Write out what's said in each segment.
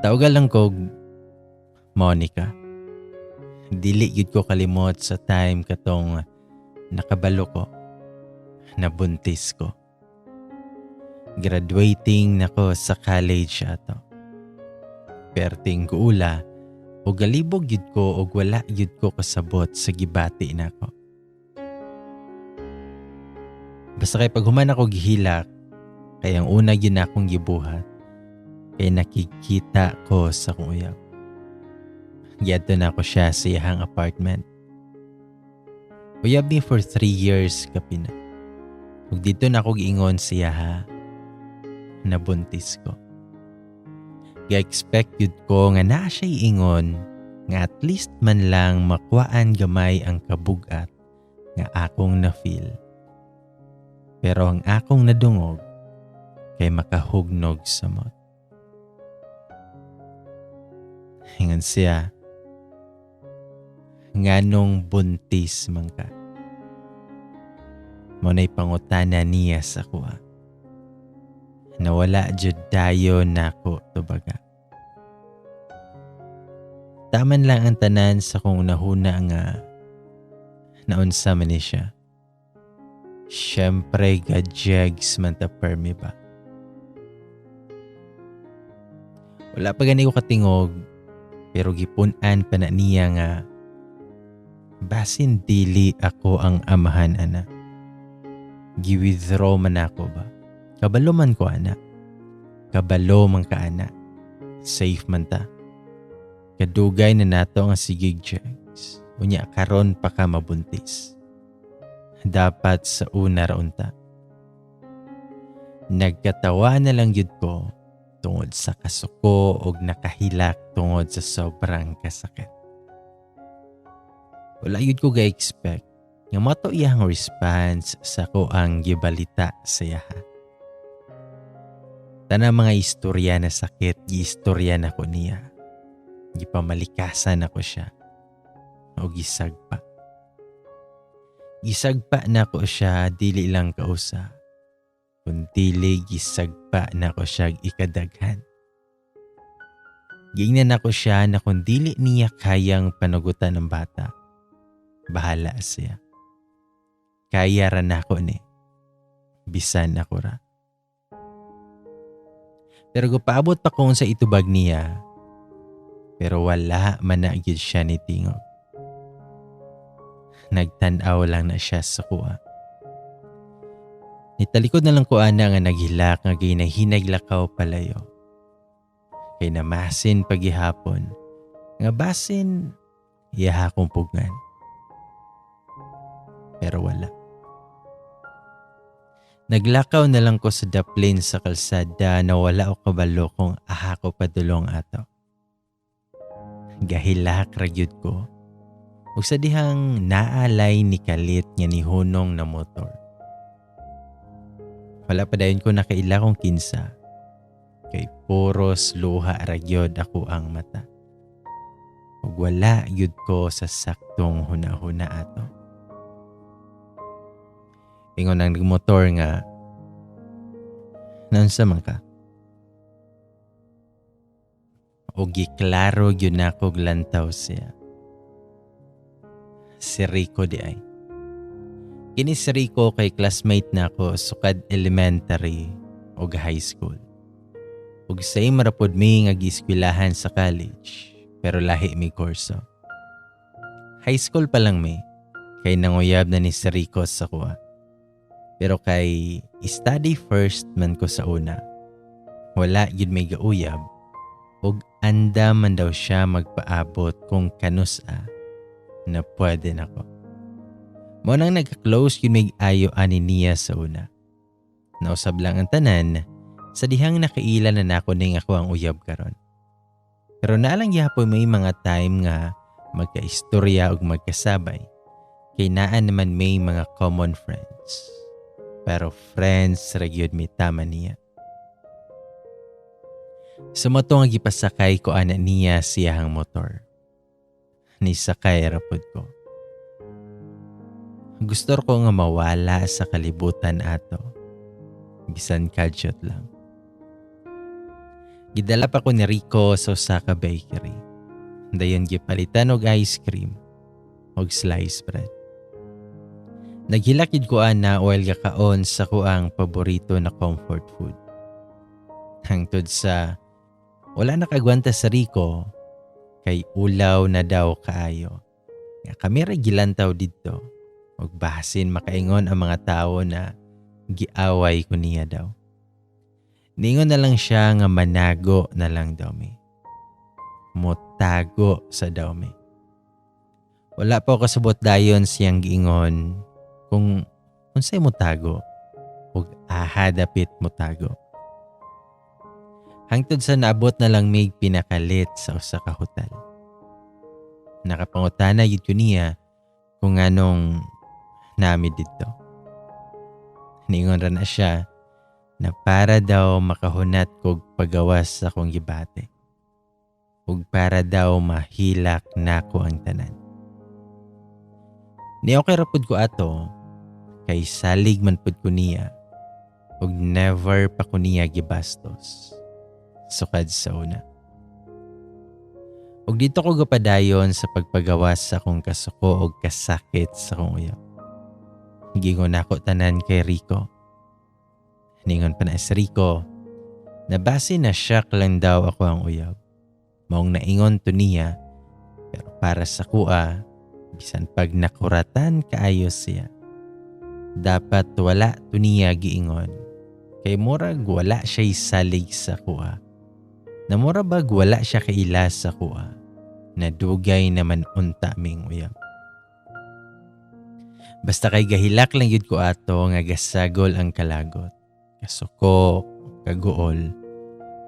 Tawagan lang kog Monica. Dili gyud ko kalimot sa time katong nakabalo ko, nabuntis ko. Graduating nako sa college ato. Perting guula o galibog gyud ko og wala gyud ko kasabot sa gibati nako. Basta kay paghuman ako gihilak, kay ang una gyud akong gibuhat kay nakikita ko sa akong uyab. Giadto na ako siya sa iyahang apartment. Uyab mi for 3 years kapina. Ug didto na ako giingon sa iyaha, nabuntis ko. Ga-expect yun ko nga naa siya ingon nga at least man lang makuhaan gamay ang kabugat nga akong na-feel. Pero ang akong nadungog kay makahugnog samot. Ingon siya, "Nganong buntis man ka?" Mao na'y pangutana niya sa akoa. Nawala jud dayon nako tubaga. Taman lang ang tanan sa kong unahuna nga naunsa man ni siya. Siyempre gajegs man ta permi ba. Wala pa gani ko katingog pero gipun-an pa na niya nga basin dili ako ang amahan ana. Gi-withdraw man ako ba. Kabalo man ko ana. Kabalo man ka ana. Safe man ta. Kadugay na nato ang sigig jegs. Unya karon pa ka mabuntis. Dapat sa una ra unta. Nagkatawa na lang gyud ko tungod sa kasuko og nakahilak tungod sa sobrang kasakit. Wala gyud ko ga-expect nga mato iyang response sa ko ang gibalita sa iyaha. Tanang mga istorya na sakit, giistorya na ko niya. Gipamalikasan ako siya. O gisagpa. Gisagpa na ko siya dili lang kausa, kun dili gisagpa na ko siya ikadaghan. Giingnan nako siya na kung dili niya kayang panugutan ng bata, bahala siya. Kaya ra nako ni. Bisan ako ra. Pero gupaabot pa kung sa itubag niya, pero wala man na gyud siya ni tingog. Nagtan-aw lang na siya sa kuha. Nitalikod na lang ko ana nga naghilak nga ginahinag-lakaw palayo. Kay namasin pagihapon, nga basin iyaha kong pugngan. Pero wala. Naglakaw na lang ko sa daplin sa kalsada na wala o kabalo kung aha ko padulong ato. Gahilak ra gyud ko. Ug sa dihang naalay ni kalit nga nihunong na motor. Wala pa dayon ko nakaila kung kinsa. Kay puros luha ra gyud ako ang mata. Ug wala gyud ko sa saktong huna-huna ato. Ingon ang nagmotor nga, "Naunsa man ka?" O giklaro gyud nako lantaw siya. Si Rico di ay. Kini si Rico kay classmate nako sukad elementary o high school. Ug same ra pod mi nga gieskwilahan sa college pero lahi mi kurso. High school pa lang mi kay nanguyab na ni si Rico sa kuha. Pero kay study first man ko sa una. Wala gyud may gauyab ug anda man daw siya magpaabot kung kanus-a na pwede nako. Mao nang nagka-close gyud mig ayo ani niya sa una. Nausab lang ang tanan sa dihang nakaila na nako ning ako ang uyab karon. Pero naalang gihapon may mga time nga magkaistorya ug magkasabay. Kay naa naman may mga common friends. Pero friends ra gyud mi tama niya. Sa moto nga gipasakay ko ana niya siyahang motor. Nisakay ra pod ko. Gusto ko nga mawala sa kalibutan ato. Bisan kadyot lang. Gidala pa ko ni Rico sa Osaka Bakery. Dayon gipalitan og ice cream og slice bread. Naghilak gyud ko ana while gakaon sa akoang paborito na comfort food. Hangtod sa wala nakagwanta sa Rico kay ulaw na daw kaayo. Nga kami ra gilantaw didto ug basin makaingon ang mga tawo na giaway ko niya daw. Ningon na lang siya nga manago na lang daw mi. Motago sa daw mi. Wala pa ko kasabot dayon siyang giingon kung unsay motago ug aha dapit motago. Hangtod sa naabot na lang mig pinakalit sa usa ka hotel. Nakapangutana gyud ko niya kung anong nami didto. Niingon ra na siya na para daw makahunat kog pagawas sa akong gibati. Ug para daw mahilak nako ang tanan. Ni okay ra pud ko ato kay salig man pud ko niya ug never pa ko niya gibastos sukad sa una. Ug dito ko gapadayon sa pagpagawas sa akong kasuko og kasakit sa akong uyab. Giingon nako tanan kay Rico. Ningon pa na si Rico na base na shock lang daw ako ang uyab. Maong naingon to niya, pero para sa kuha, bisan pag nakuratan kaayo siya, dapat wala to niya giingon. Kay murag wala siya'y salig sa kuha. Na mura bag wala siya kaila sa kuha. Na dugay naman unta ming uyab. Basta kay gahilak lang yun ko ato nga gasagol ang kalagot. Kasuko, kaguol,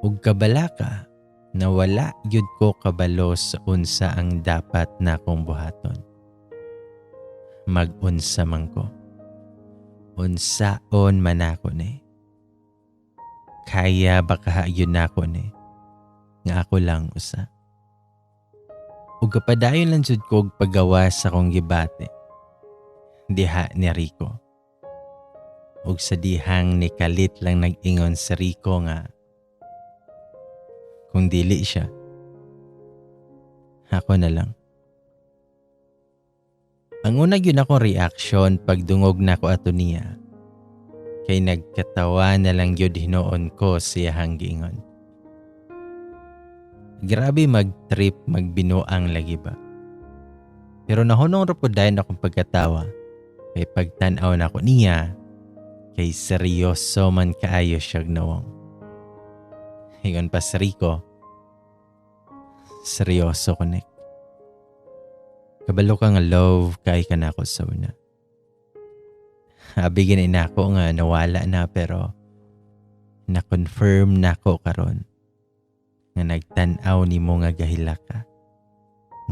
ug kabalaka na wala yun ko kabalo sa unsa ang dapat na akong buhaton. Mag-unsa man ko. Unsaon man ako ni. Kaya baka yun nako ni. Nga ako lang usa. Ug kapadayon lang jud ko og paggawas sa akong gibati diha ni Rico. Ug sa dihang ni kalit lang nag-ingon si Rico nga kung dili siya, ako na lang. Ang una gyud akong reaction pagdungog nako ato niya, kay nagkatawa na lang gyud hinuon ko siyahang giingon. Grabe mag-trip magbinuang lagi ba. Pero nahunong ra pud dayon akong pagkatawa kay pagtan-aw nako niya kay seryoso man kaayo siyag nawong. Ingon pa si Rico, "Seryoso ko, Nick. Kabalo ka nga love kay ka nako sa una. Abi gani nako nga nawala na, pero na-confirm nako karon nga nagtan-aw nimo nga gahilak ka,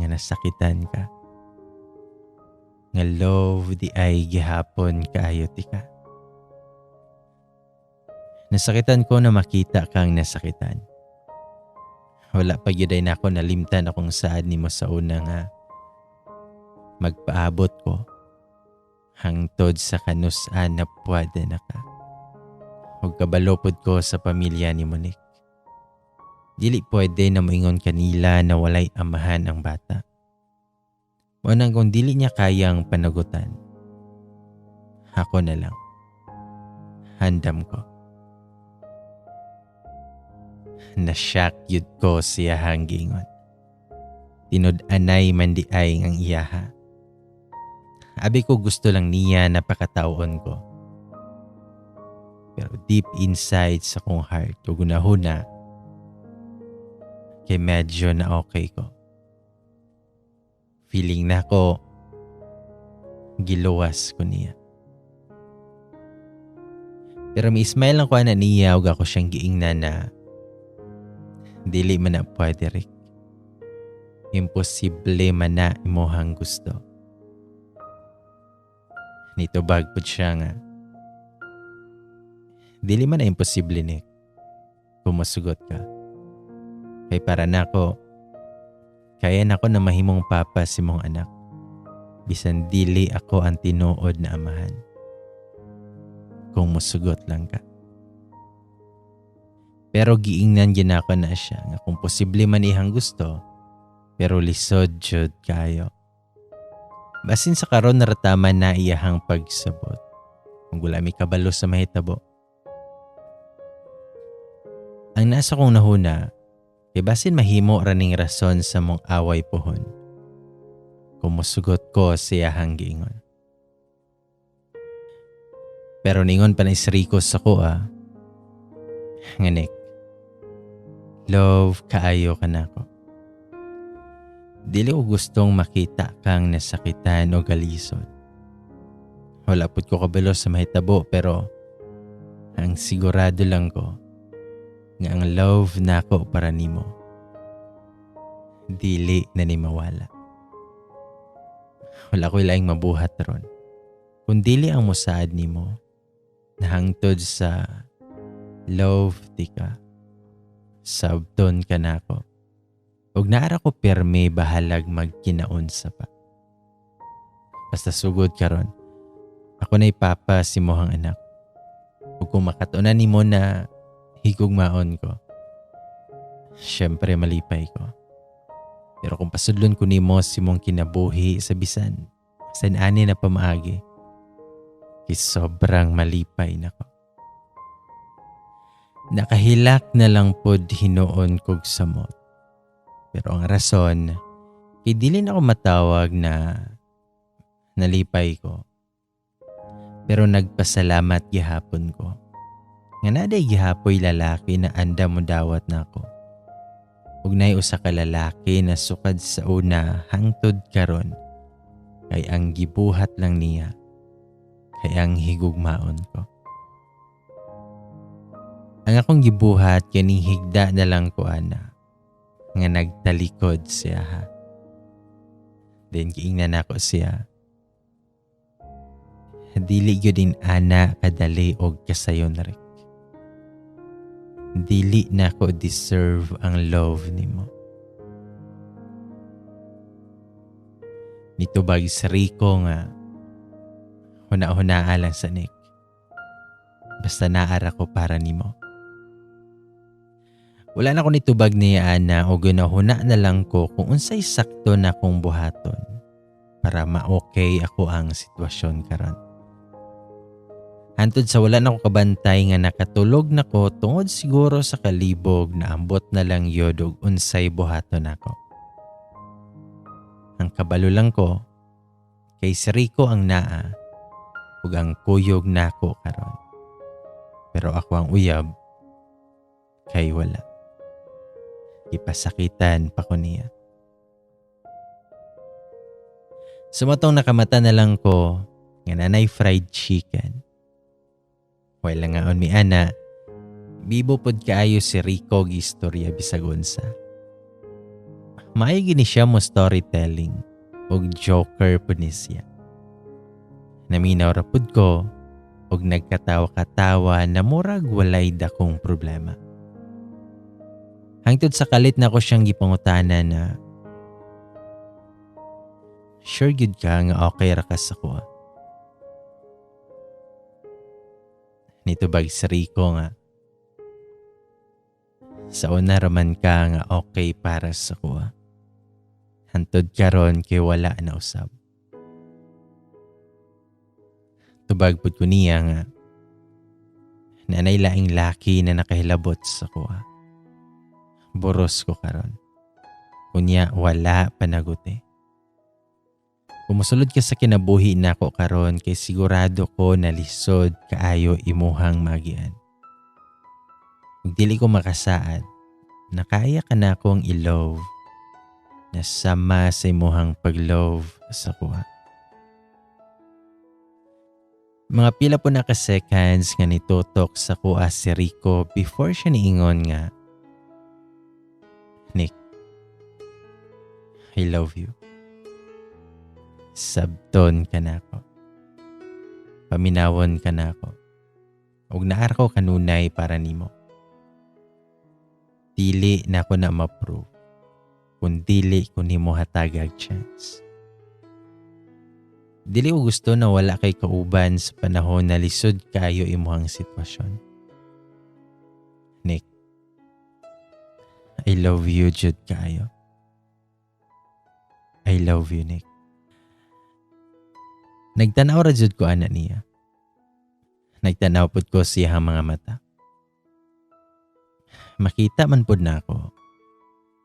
nga nasakitan ka, nga love di ay gihapon kaayo ti ka. Nasakitan ko na makita kang nasakitan. Wala pa gyud ay nako nalimtan akong saad nimo sa una nga magpaabot ko hangtod sa kanus-an na pwede na ka. Ug kabalo pod ko sa pamilya ni Monique. Dili pwede na moingon kanila na walay amahan ang bata. Mao nang kung dili niya kayang panagutan, ako na lang. Handam ko." Na-shock yun ko siya giingon. Tinud-anay man di ay ang iyaha. Abi ko gusto lang niya na pakatawon ko. Pero deep inside sa kong heart ug hunahuna kay medyo na okay ko. Feeling na ako giluwas ko niya. Pero may smile lang ko na niya ug ako siyang giingnan na dili man na pwede, Rick. Imposible man na imuhang gusto. Nitubag pud siya nga dili man na imposible, Nick, kung masugot ka. Kay para nako, kaya nako na mahimong papa si mong anak. Bisan dili ako ang tinuod na amahan. Kung musugot lang ka. Pero giingnan gyud nako na siya nga kung posible man iyang gusto, pero lisod jud kayo. Basin sa karon narataman na iyahang pagsabot. Kung wala mi kabalo sa mahitabo. Ang nasa kong nahuna, kay basin mahimo raning rason sa mong away pohon. Kung musugot ko sa iyahang giingon. Pero ningon pa na si Rico sa ko nga, "Nick, love kaayo ka nako. Dili ko gustong makita kang nasakitan o galisod. Wala pud ko kabalo sa mahitabo, pero ang sigurado lang ko nga ang love nako para nimo dili na ni mawala. Wala ko'y laing mabuhat ron kung dili ang musaad nimo na hangtod sa love ti ka, sabton ka nako. Ug naara ko pirmi bahalag magkinaunsa pa. Basta sugod karon, ako na'y papa sa imuhang anak. Ug kung makatunan nimo na higugmaon ko, syempre malipay ko. Pero kung pasudlon ko nimo sa imong kinabuhi sa bisan san ani na pamaagi, kay sobrang malipay nako." Nakahilak na lang pod hinuon kog samot. Pero ang rason, kay dili na ako matawag na nalipay ko. Pero nagpasalamat gihapon ko nga naday gihapoy lalaki na anda mo dawat nako. Ug nay usa ka lalaki na sukad sa una hangtod karon kay ang gibuhat lang niya kay ang higugmaon ko. Ang akong gibuhat kay higda na lang ko ana nga nagtalikod siya ha. Then giingnan nako siya. "Dili gyud in ana kadali og kasayon, Rick. Dili nako deserve ang love nimo." Nitubag si Rico nga, "Huna-hunaa lang sa, Nick. Basta naara ko para nimo." Wala na ko nitubag niya ana o ginahuna na lang ko kung unsay sakto na akong buhaton para ma-okay ako ang sitwasyon karon. Hantod sa wala na ko kabantay nga nakatulog na ko tungod siguro sa kalibog na ambot na lang yod og unsay buhaton nako. Ang kabalo lang ko kay si Rico ang naa ug ang kuyog nako karon. Pero ako ang uyab kay wala. Ipasakitan pa ko niya. Sumatong nakamata na lang ko nga nanay fried chicken. Wala nga on mi ana, bibo pod kaayo si Rico og istorya bisag unsa. Maayo gini siya mo storytelling og joker pud ni siya. Naminaw ra pud ko og nagkatawa-katawa na murag walay dakong problema. Hangtod sa kalit na ko siyang gipangutana na, "Sure gyud ka nga okay ra ka sa kuha?" Nitubag si Rico nga, "Sa una raman ka nga okay para sa kuha. Hantod karon kay wala na usab." Tubag pud ko niya nga, "Nanay laing laki na nakahilabot sa kuha. Boros ko karon. Unya wala panaguti. Kung mosulod ka sa kinabuhi nako karon kay sigurado ko na lisod kaayo imuhang magian. Ug dili ko makasaad na kaya ka na akong i-love na sama sa imuhang pag-love sa kuha." Mga pila po na ka seconds nga nitutok sa kuha si Rico before siya niingon nga, "Nick, I love you. Sabton ka na ako. Paminawon ka na ako. Ug naar ko kanunay para nimo. Dili na ako na ma-prove kung dili ko nimo hatagag chance. Dili ko gusto na wala kay kauban sa panahon na lisod kayo imuhang sitwasyon. Nick, I love you jud kaayo. I love you, Nick. Nagtanaw ra jud ko ana niya. Nagtanaw pud ko sa iyang mga mata. Makita man pud nako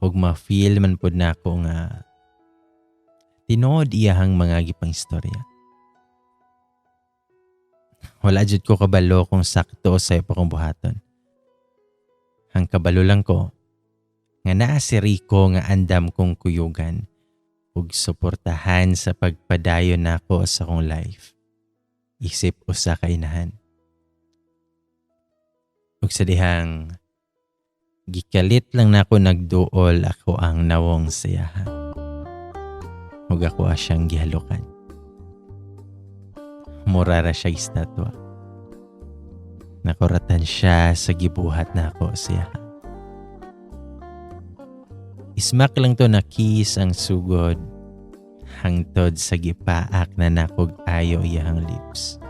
ug ma-feel man pud nako nga tinuod iyahang mga gipang istorya. Wala jud ko kabalo kung sakto o sayo pa kong buhaton. Ang kabalo lang ko nga naa si Rico nga andam kong kuyugan ug suportahan sa pagpadayon nako sa akong life isip usa ka inahan. Ug sa dihang gikalit lang nako nagduol ako ang nawong sa iyaha. Ug ako siyang gihalukan. Mura ra siya estatwa. Nakuratan siya sa gibuhat nako sa iyaha. Ismak lang to na kiss ang sugod hangtod sa gipaak na nakog ayo iyahang lips.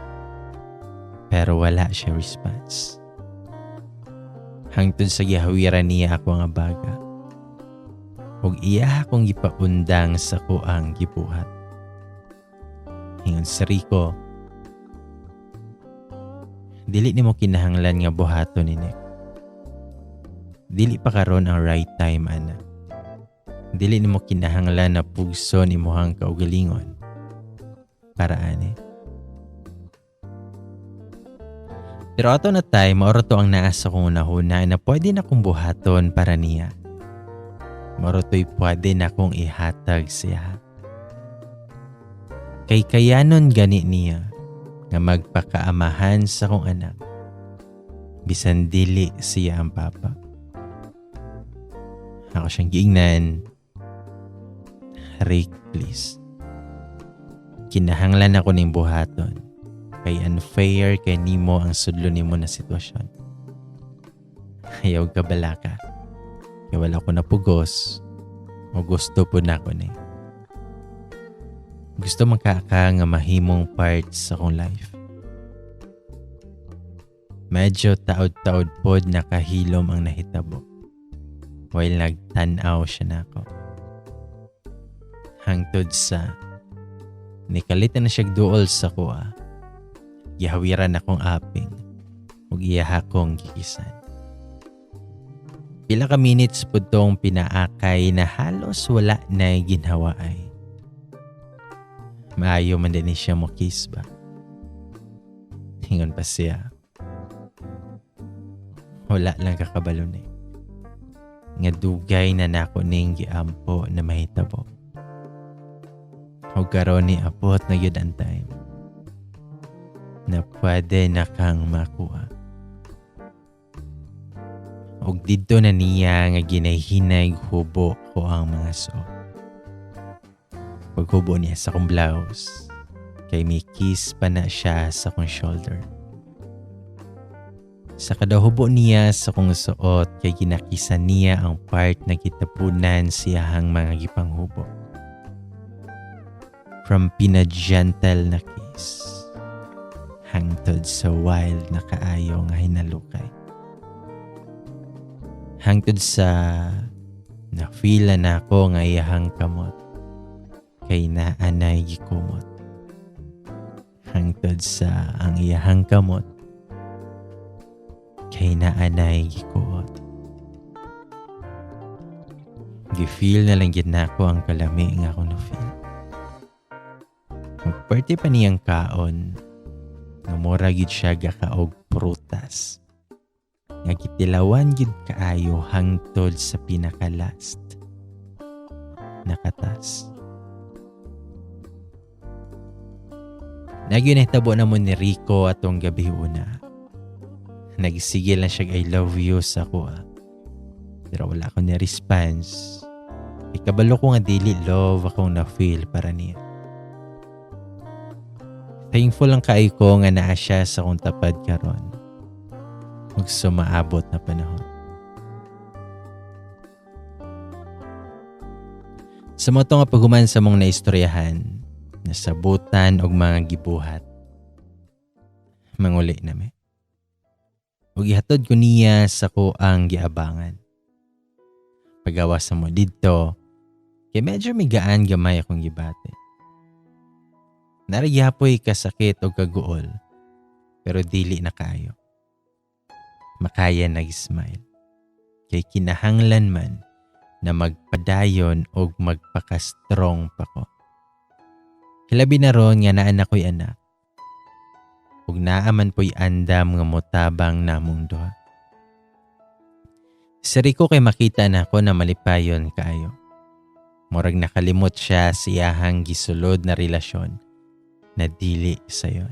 Pero wala siya response. Hangtod sa gihawiran niya ako nga baga. Ug iya akong gipaundang sa kuang gibuhat. Ingon si Rico, "Dili nimo kinahanglan nga buhaton ni Nick. Dili pa karon ang right time ana. Dili nimo kinahanglan na pugson imuhang kaugalingon para ani." Pero ato na time, mao ra to ang naa sa akong hunahuna na pwede na kong buhaton para niya. Mao ra to'y pwede na kong ihatag siya. Kay kayanon gani niya nga magpakaamahan sa akong anak. Bisan dili siya ang papa. Ako siyang giingnan, "Rick, please. Kinahanglan ako ning buhaton. Kay unfair kay nimo ang sudlo nimo na sitwasyon. Ayaw ka balaka. Kay wala ko napugos o gusto po na ako ni. Gusto man ka nga mahimong part sa akong life." Medyo taod-taod pod nakahilom ang nahitabo while nagtan-aw siya nako. Hangtod sa nikalit na siya duol sa kuha. Gihawiran akong aping ug iya akong gikisan. Pila ka minutes pud tong pinaakay na halos wala na ginhawaay. Maayo man din siya mo kiss ba. Ingon pa siya, "Wala lang kakabalo ni nga dugay na nako ning giampo na mahitabo. Ug karon ni abot na gyud ang time na pwede na kang makuha." Ug didto na niya nga ginahinay hubo ko ang mga suot. Paghubo niya sa akong blouse, kay may kiss pa na siya sa akong shoulder. Sa kadahubo niya sa akong suot, kay ginakisa niya ang part na gitapunan siyahang mga gipanghubo. From pina-gentle na kiss, hangtod sa wild na kaayo nga hinalukay. Hangtod sa na-feel na nako nga iyahang kamot, kay naanay gikumot. Hangtod sa ang iyahang kamot, kay naanay gikuot. Gi-feel na lang gid nako ang kalami nga ako na-feel. Magparte pa niyang kaon, nga mura gid siya gakaog prutas. Nga gitilawan gid kaayo hangtod sa pinaka-last nakatas. Nagyo nahitabo na mo ni Rico atong gabi una. Nagsigil na siya I love you sa kuha. Pero wala akong ni-response. Ikabalo ko nga dili love akong na-feel para niya. Thankful lang kaayo ko nga naa siya sa akong tapad karon. Ug sumaabot na panahon. Sa mo nga paghuman sa mong naistoryahan, nasabutan og mga gibuhat, manguli na mi. Ug ihatod ko niya sa ko ang giabangan. Pagawas na mo didto, kay medyo migaan gamay akong gibati. Naa ra gihapoy kasakit o kaguol, pero dili na kaayo. Makaya nag-smile. Kay kinahanglan man na magpadayon og magpaka-strong pa ko. Hilabi na ron nga naa na ko'y anak. Ug naa man po'y andam nga motabang namong duha. Si Rico kay makita nako na malipayon kaayo. Murag nakalimot siya sa iyahang gisulod na relasyon na dili sayon.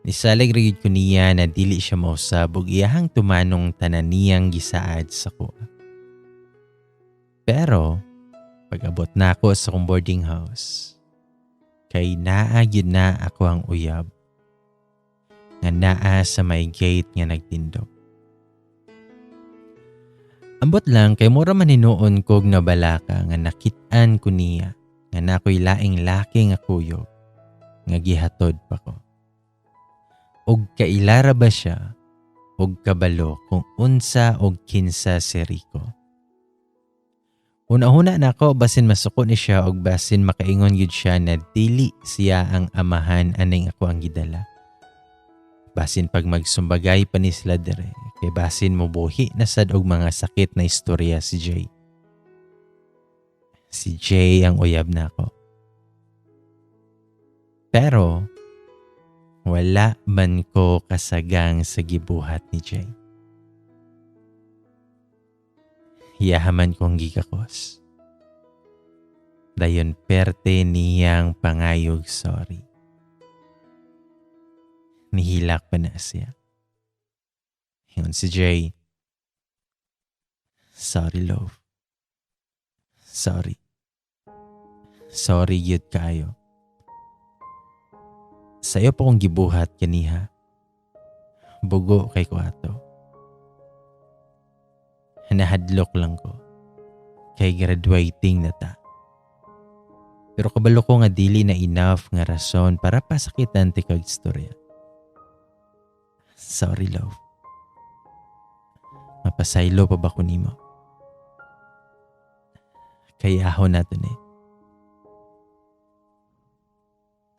Nisalig ra gyud ko niya na dili siya mausab ug iyahang tumanong tanan niyang gisaad sa kuha. Pero pag-abot nako sa akong boarding house, kay naa gyud na ako ang uyab nga naa sa may gate nga nagtindog. Ambot lang kay mura man hinuon kog nabalaka nga nakit-an ko niya nga naa ko'y laing laki nga kuyog nga gihatod pa ko. Og kailara ba siya og kabalo kung unsa og kinsa si Rico? Una-una nako basin masuko ni siya og basin makaingon gyud siya na dili siya ang amahan aning ako ang gidala. Basin pag magsumbagay pa ni sila dire, kay basin mobuhi na sad og mga sakit na istorya si Jay. Si Jay ang uyab nako. Pero wala man ko kasagang sa gibuhat ni Jay. Iyahaman kong gikakos. Dayon perte niyang pangayog sorry. Nihilak pa na siya. Ingon si Jay, "Sorry, love. Sorry. Sorry gyud kaayo. Sayo pa kong gibuhat kaniha. Bugo kay ko ato. Nahadlok lang ko. Kay graduating na ta. Pero kabalo ko nga dili na enough nga rason para pasakitan ti kag istorya. Sorry, love. Mapasaylo pa ba ko nimo? Kaya ahon nato ni.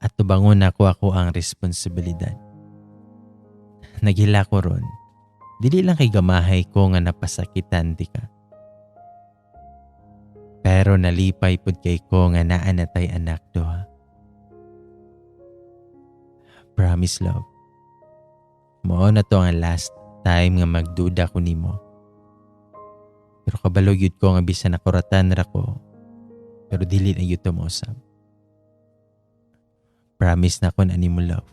At tubangon ako ako ang responsibilidad. Naghila ko ron. Dili lang kay gamahay ko nga napasakitan di ka. Pero nalipay pud kay ko nga naa na tay anak duha. Promise, love. Mao na to ang last time nga magduda ko nimo. Pero kabalo gyud ko nga bisan nakuratan ra ko, pero dili na gyud to mausab. Promise na ko na nimo, love.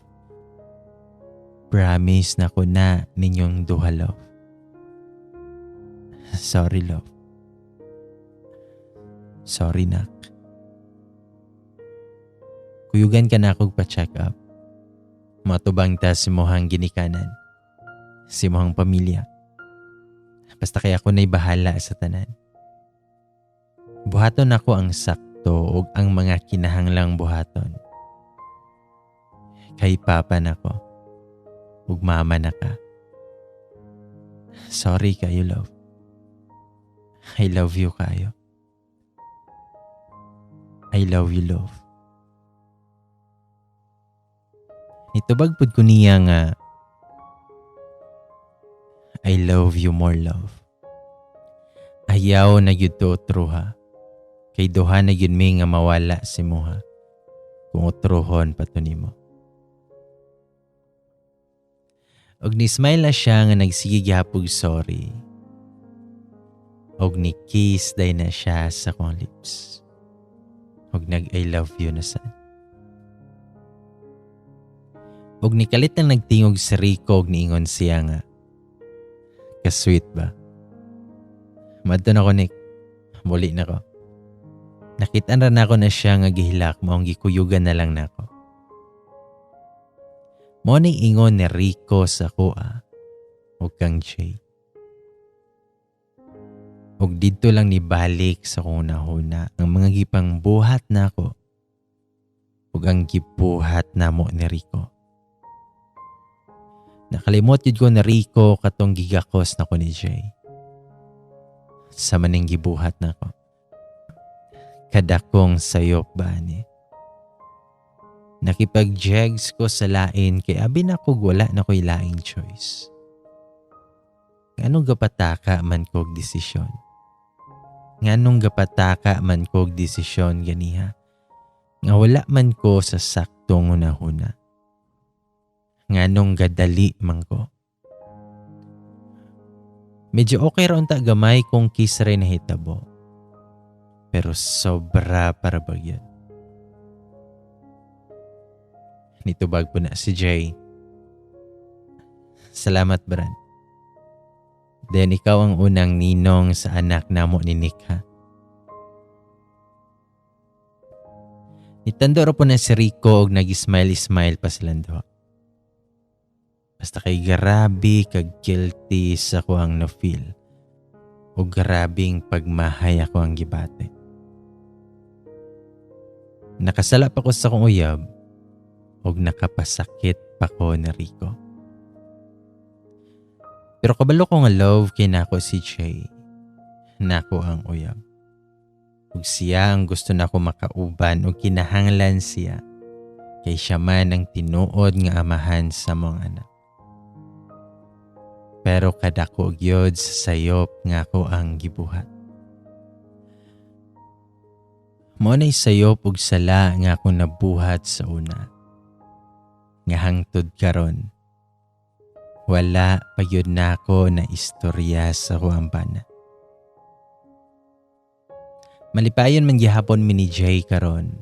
Promise na ko na ninyong duha, love. Sorry, love. Sorry, nak. Kuyugan ka na akong pa-check up. Matubang ta sa imuhang ginikanan, sa imuhang pamilya. Basta kay ako na'y bahala sa tanan. Buhaton ako ang sakto ug ang mga kinahanglang buhaton. Kay papa nako ug mama na ka. Sorry kayo, love. I love you kayo. I love you, love." Nitubag pud ko niya nga, "I love you more, love. Ayaw na gyud to utruha. Kay duha na gyud mi nga mawala si muha. Kung utruhon pa to nimo." Og ni-smile na siya nga nagsige gihapog sorry. Og ni-kiss day na siya sa akong lips. Og nag-I love you na sad. Og nikalit nang nagtingog si Rico og niingon siya nga, "Ka-sweet ba? Madto na ko, Nick. Muli na ko." Nakit-an ra nako na siya nga gihilak maong gikuyugan na lang nako. Mao ning ingon ni Rico sa kuha ug kang Jay. Ug didto lang nibalik sa akong hunahuna ang mga gipang buhat nako ug ang gibuhat namo ni Rico. Nakalimot jud ko ni Rico katong gigakos nako ni Jay. Sa maning gibuhat nako. Kadakong sayop ba ni? Nakipag-jegs ko sa lain kay abi na kog wala na ko'y laing choice. Nganong gapataka man kog desisyon? Nganong gapataka man kog desisyon ganiha? Nga wala man ko sa saktong hunahuna. Nganong gadali man ko? Medyo okay ra unta gamay kung kiss ray nahitabo. Pero sobra para bagyan. Nitubag po na si Jay. Salamat, Brad. Then ikaw ang unang ninong sa anak namo ni Nick, ha? Nitando ra po na si Rico og nag-smile-smile pa silang duha. Basta kay grabe kag guilty sa ko ang na-feel. O grabing pagmahay ako ang gibate. Nakasala pa ko sa akong uyab og nakapasakit pa ko ni Rico. Pero kabalo ko nga love kay nako si Jay. Nako ang uyab. Ug siya ang gusto nako makauban ug kinahanglan siya kay siya man ang tinuod nga amahan sa mong anak. Pero kadako gyud sa sayop nga ako ang gibuhat. Mao nay sayop ug sala nga ako nabuhat sa una. Nga hangtod karon, wala pa gyud nako na istorya sa kuang bana. Malipayon man gihapon mi ni Jay karon,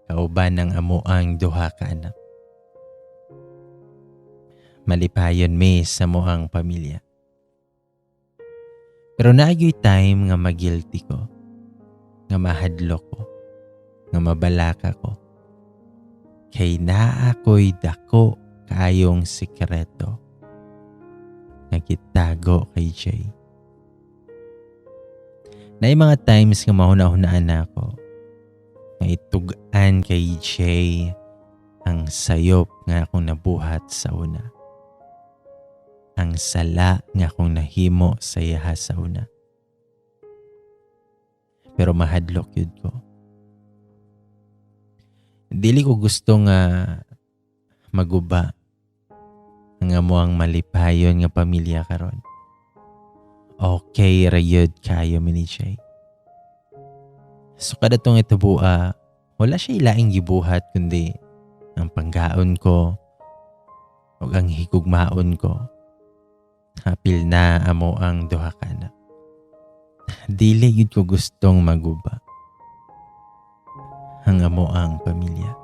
kauban ang amuang duha ka anak. Malipayon mi sa moang pamilya. Pero naagyoy time nga magilty ko, nga mahadlok ko, nga mabalaka ko. Kay naa ko'y dako kaayong sikreto nga gitago kay Jay. Naay mga times nga mahuna-hunaan na ako nga itug-an kay Jay ang sayop nga akong nabuhat sa una. Ang sala nga akong nahimo sa iyaha sa una. Pero mahadlok yun ko. Dili ko gusto nga maguba ang amuang malipayon nga pamilya karon. Okay ra yun kayo mi ni Jay. So kada tong itubua, wala siya ilaing gibuhat kundi ang panggaon ko ug ang higugmaon ko. Apil na amo ang duha ka anak. Dili gyud ko gustong maguba ang amo ang pamilya.